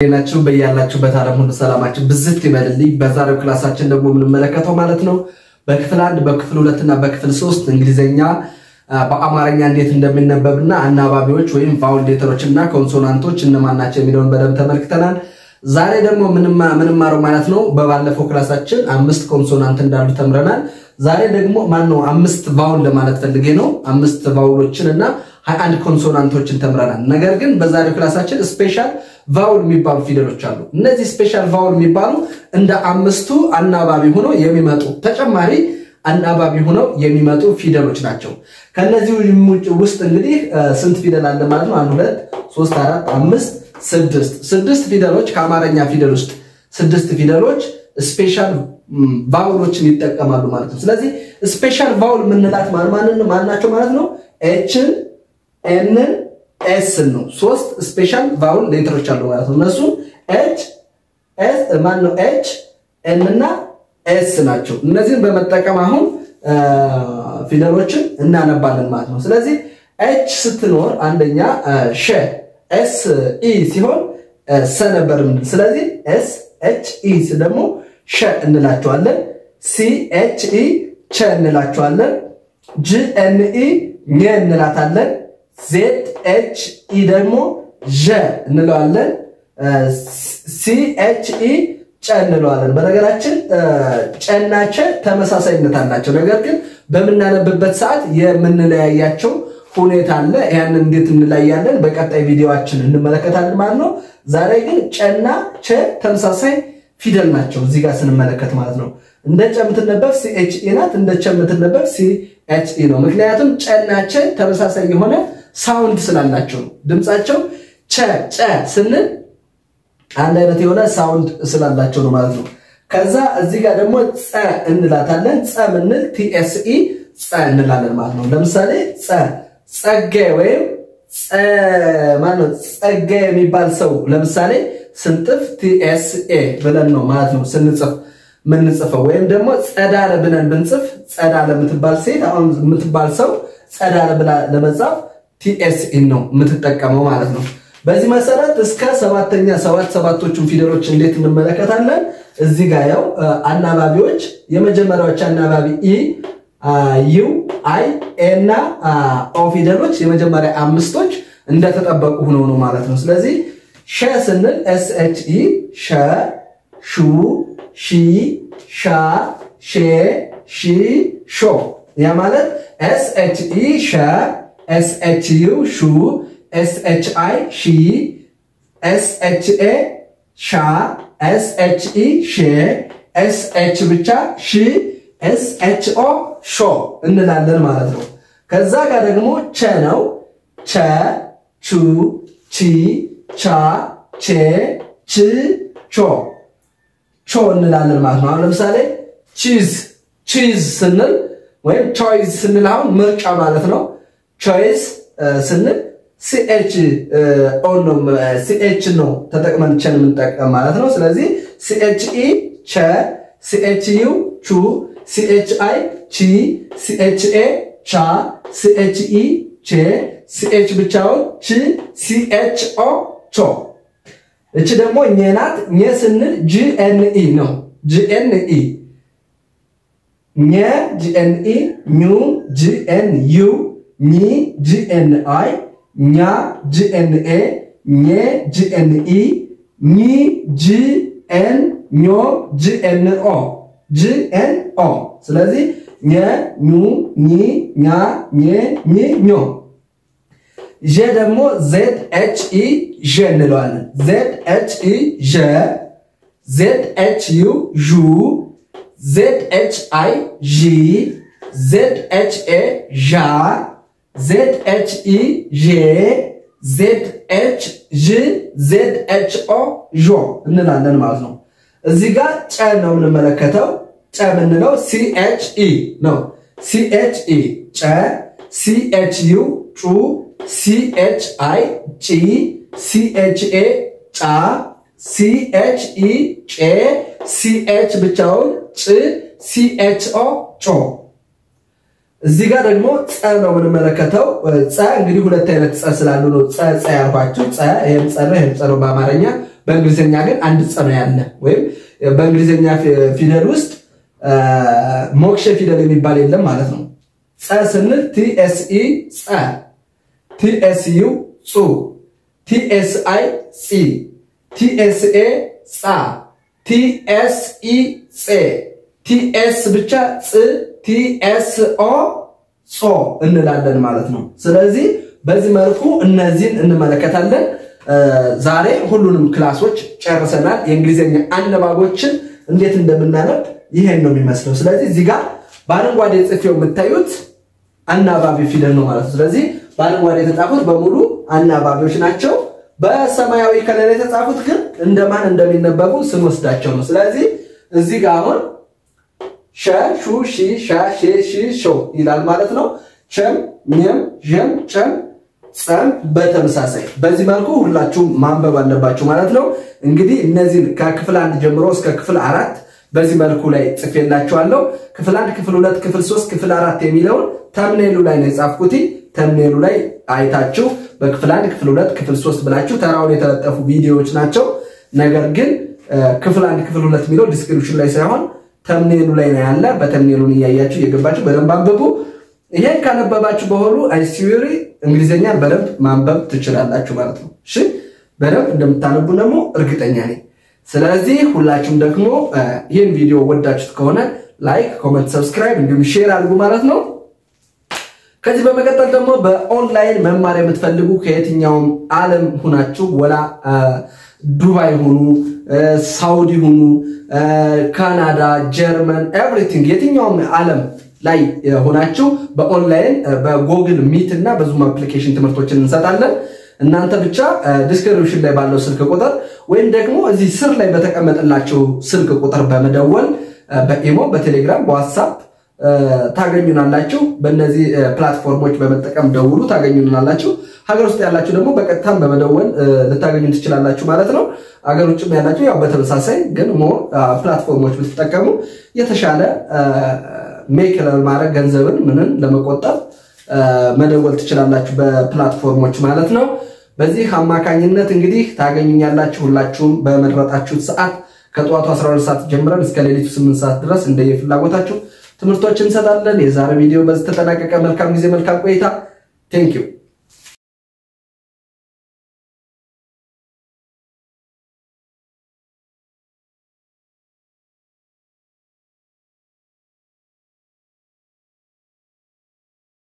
ናችሁ በያላችሁበት ዓለም ሁሉ ሰላማችሁ ብዝት ይበልልኝ። በዛሬው ክላሳችን ደግሞ የምንመለከተው ማለት ነው በክፍል 1፣ በክፍል 2 እና በክፍል 3 እንግሊዘኛ በአማርኛ እንዴት እንደሚነበብና አናባቢዎች ወይም vowel letter ኦች እና consonant ኦች እነማን ናቸው የሚለውን በደንብ ተመልክተናል። ዛሬ ደግሞ ምንማረው ማለት ነው በባለፈው ክላሳችን 5 consonant እንዳሉ ተምረናል። ዛሬ ደግሞ ማነው 5 vowel ለማለት ፈልጌ ነው፣ 5 vowel ኦችን እና 21 consonant ኦችን ተምረናል። ነገር ግን በዛሬው ክላሳችን special vowel የሚባሉ ፊደሎች አሉ። እነዚህ special vowel የሚባሉ እንደ 5ቱ አናባቢ ሆነው የሚመጡ፣ ተጨማሪ አናባቢ ሆነው የሚመጡ ፊደሎች ናቸው። ከነዚህ ውስጥ እንግዲህ ስንት ፊደል አለ ማለት ነው? 1፣ 2፣ 3፣ 4፣ 5፣ 6። 6 ፊደሎች፣ ከአማርኛ ፊደል ውስጥ 6 ፊደሎች special vowel ኦችን ይጠቀማሉ ማለት ነው። ስለዚህ special vowel የምንላት ማን ማን ናቸው ማለት ነው? H ን፣ N ን፣ S ን ነው። 3 special vowel letter ኦች አሉ ማለት ነው። እነሱ H፣ S ማን ነው? H፣ N እና S ናቸው። እነዚህን በመጠቀም አሁን ፊደሎችን እናነባለን ማለት ነው። ስለዚህ H ስትኖር አንደኛ ሸ፣ S E ሲሆን ሰ ነበር። ስለዚህ S H E ደግሞ ሸ እንላቸዋለን። C H E ቸ እንላቸዋለን። G N E ኘ እንላታለን። Z H E ደግሞ ዠ እንለዋለን። C H E ጨ እንለዋለን። በነገራችን ጨና ቸ ተመሳሳይነት አላቸው። ነገር ግን በምናነብበት ሰዓት የምንለያያቸው ሁኔታ አለ። ያንን እንዴት እንለያለን በቀጣይ ቪዲዮአችን እንመለከታለን ማለት ነው። ዛሬ ግን ጨና ቸ ተመሳሳይ ፊደል ናቸው እዚህ ጋር ስንመለከት ማለት ነው። እንደ ጨ የምትነበብ C H E ናት። እንደ ቸ የምትነበብ C H E ነው። ምክንያቱም ጨና ቸ ተመሳሳይ የሆነ sound ስላላቸው ነው። ድምጻቸው ቸ ጨ ስንል አንድ አይነት የሆነ sound ስላላቸው ነው ማለት ነው። ከዛ እዚህ ጋር ደግሞ ጸ እንላታለን። ጸ ምንል T S E ጸ እንላለን ማለት ነው። ለምሳሌ ጸ ጸጋዬ ወይም ጸ ማለት ጸጋዬ የሚባል ሰው ለምሳሌ ስንጥፍ T S A ብለን ነው ማለት ነው ስንጽፍ ምንጽፈው። ወይም ደግሞ ጸዳለ ብለን ብንጽፍ ጸዳለ የምትባል ሴት አሁን የምትባል ሰው ጸዳለ ብላ ለመጻፍ T S E ነው የምትጠቀመው ማለት ነው። በዚህ መሰረት እስከ ሰባተኛ 7 ሰባቶቹን ፊደሎች እንዴት እንመለከታለን። እዚህ ጋር ያው አናባቢዎች የመጀመሪያዎች አናባቢ E፣ U፣ I፣ A እና O ፊደሎች የመጀመሪያ 5ቶች እንደተጠበቁ ሆነው ነው ማለት ነው። ስለዚህ ሸ ስንል S H E ሸ፣ ሹ፣ ሺ፣ ሻ፣ ሼ፣ ሺ፣ ሾ። ያ ማለት S H E ሸ፣ S H U ሹ፣ S H I ሺ፣ S H A ሻ፣ S H E ሼ፣ S H ብቻ ሺ፣ S H O ሾ እንላለን ማለት ነው። ከዛ ጋር ደግሞ ቸ ነው። ቸ፣ ቹ፣ ቺ፣ ቻ፣ ቼ፣ ች፣ ቾ፣ ቾ እንላለን ማለት ነው። አሁን ለምሳሌ cheese፣ cheese ስንል ወይም choice ስንል አሁን ምርጫ ማለት ነው። Choice ስንል C H O ነው፣ C H ነው ተጠቅመን ቸን የምንጠቀም ማለት ነው። ስለዚህ C H E ቸ፣ C H U ቹ፣ C H I ቺ፣ C H A ቻ፣ C H E ቼ፣ C H ብቻውን ች፣ C H O ቾ። እቺ ደግሞ ኘ ናት። ኘ ስንል G N E ነው። G N E ኘ፣ G N E ኙ፣ G N U ኚ፣ G N I ኛ፣ G N A ኜ፣ G N E ኚ፣ G N ኞ፣ G N O፣ G N O። ስለዚህ ኘ፣ ኙ፣ ኚ፣ ኛ፣ ኜ፣ ኚ፣ ኞ። ዠ ደግሞ Z H E ዠ እንለዋለን። Z H E ዠ፣ Z H U ዡ፣ Z H I ዢ፣ Z H A ዣ፣ Z H E ዤ፣ Z H ዥ፣ Z H O ዦ እንላለን ማለት ነው። እዚህ ጋር ጨ ነው የምንመለከተው። ጨ የምንለው C H E ነው። C H E ጨ፣ C H U ጩ፣ C H I ጪ፣ C H A ጫ፣ C H E ጬ፣ C H ብቻውን ጭ፣ C H O ጮ። እዚህ ጋር ደግሞ ጸ ነው የምንመለከተው። ጸ እንግዲህ ሁለት አይነት ጸ ስላሉ ነው ጸ ጸ ያልኳችሁ። ጸ ይሄም ጸ ነው፣ ይሄም ጸ ነው በአማርኛ። በእንግሊዝኛ ግን አንድ ፀ ነው ያለ። ወይም በእንግሊዝኛ ፊደል ውስጥ ሞክሼ ፊደል የሚባል የለም ማለት ነው። ፀ ስንል T S E ፀ፣ T S U ጹ፣ T S I ጺ፣ T S A ጻ፣ T S E ጼ፣ T S ብቻ ጽ፣ T S O ጾ እንላለን ማለት ነው። ስለዚህ በዚህ መልኩ እነዚህን እንመለከታለን። ዛሬ ሁሉንም class ኦች ጨርሰናል። የእንግሊዝኛ አነባቦችን እንዴት እንደምናነብ ይሄን ነው የሚመስለው። ስለዚህ እዚህ ጋር በአረንጓዴ ጽፌው የምታዩት አናባቢ ፊደል ነው ማለት ነው። ስለዚህ በአረንጓዴ የተጻፉት በሙሉ አናባቢዎች ናቸው። በሰማያዊ color የተጻፉት ግን እንደማን እንደሚነበቡ ስንወስዳቸው ነው። ስለዚህ እዚህ ጋር አሁን ሸ፣ ሹ፣ ሺ፣ ሻ፣ ሼ፣ ሺ፣ ሾ ይላል ማለት ነው። ቸም፣ ኘም፣ ዠም፣ ጨም፣ ጸም በተመሳሳይ በዚህ መልኩ ሁላችሁም ማንበብ አለባችሁ ማለት ነው። እንግዲህ እነዚህን ከክፍል 1 ጀምሮ እስከ ክፍል 4 በዚህ መልኩ ላይ ጽፌላችኋለሁ። ክፍል 1፣ ክፍል 2፣ ክፍል 3፣ ክፍል 4 የሚለውን thumbnail ኡ ላይ ነው የጻፍኩት። Thumbnail ኡ ላይ አይታችሁ በክፍል 1፣ ክፍል 2፣ ክፍል 3 ብላችሁ ተራውን የተለጠፉ ቪዲዮዎች ናቸው። ነገር ግን ክፍል 1፣ ክፍል 2 የሚለው description ላይ ሳይሆን thumbnail ኡ ላይ ነው ያለ። በ thumbnail ኡን እያያችሁ እየገባችሁ በደንብ አንብቡ። ይሄን ካነበባችሁ በኋላ I swear እንግሊዘኛን በደንብ ማንበብ ትችላላችሁ ማለት ነው። እሺ በደንብ እንደምታነቡ ደግሞ እርግጠኛ ነኝ። ስለዚህ ሁላችሁም ደግሞ ይህን ቪዲዮ ወዳችሁት ከሆነ like፣ comment፣ subscribe እንዲሁም share አድርጉ ማለት ነው። ከዚህ በመቀጠል ደግሞ በኦንላይን መማር የምትፈልጉ ከየትኛውም ዓለም ሁናችሁ ወላ ዱባይ ሁኑ፣ ሳውዲ ሁኑ፣ ካናዳ፣ ጀርመን፣ everything የትኛውም ዓለም ላይ ሆናችሁ በ online በ Google Meet እና በ Zoom application ትምህርቶችን እንሰጣለን። እናንተ ብቻ description ላይ ባለው ስልክ ቁጥር ወይም ደግሞ እዚህ ስር ላይ በተቀመጠላችሁ ስልክ ቁጥር በመደወል በኢሞ፣ በቴሌግራም፣ በዋትሳፕ ታገኙናላችሁ። በእነዚህ platform ኦች በመጠቀም ደውሉ፣ ታገኙናላችሁ። ሀገር ውስጥ ያላችሁ ደግሞ በቀጥታም በመደወል ልታገኙን ትችላላችሁ ማለት ነው። ሀገር ውጭም ያላችሁ ያው በተመሳሳይ ግን more platform ኦች ብትጠቀሙ የተሻለ make ለማድረግ ገንዘብን ምንን ለመቆጠብ መደወል ትችላላችሁ በ platform ኦች ማለት ነው። በዚህ አማካኝነት እንግዲህ ታገኙኛላችሁ። ሁላችሁም በመረጣችሁት ሰዓት ከጠዋቱ 12 ሰዓት ጀምረን እስከ ሌሊቱ 8 ሰዓት ድረስ እንደየፍላጎታችሁ ትምህርቶችን እንሰጣለን። የዛሬ ቪዲዮ በዚህ ተጠናቀቀ። መልካም ጊዜ፣ መልካም ቆይታ። Thank you።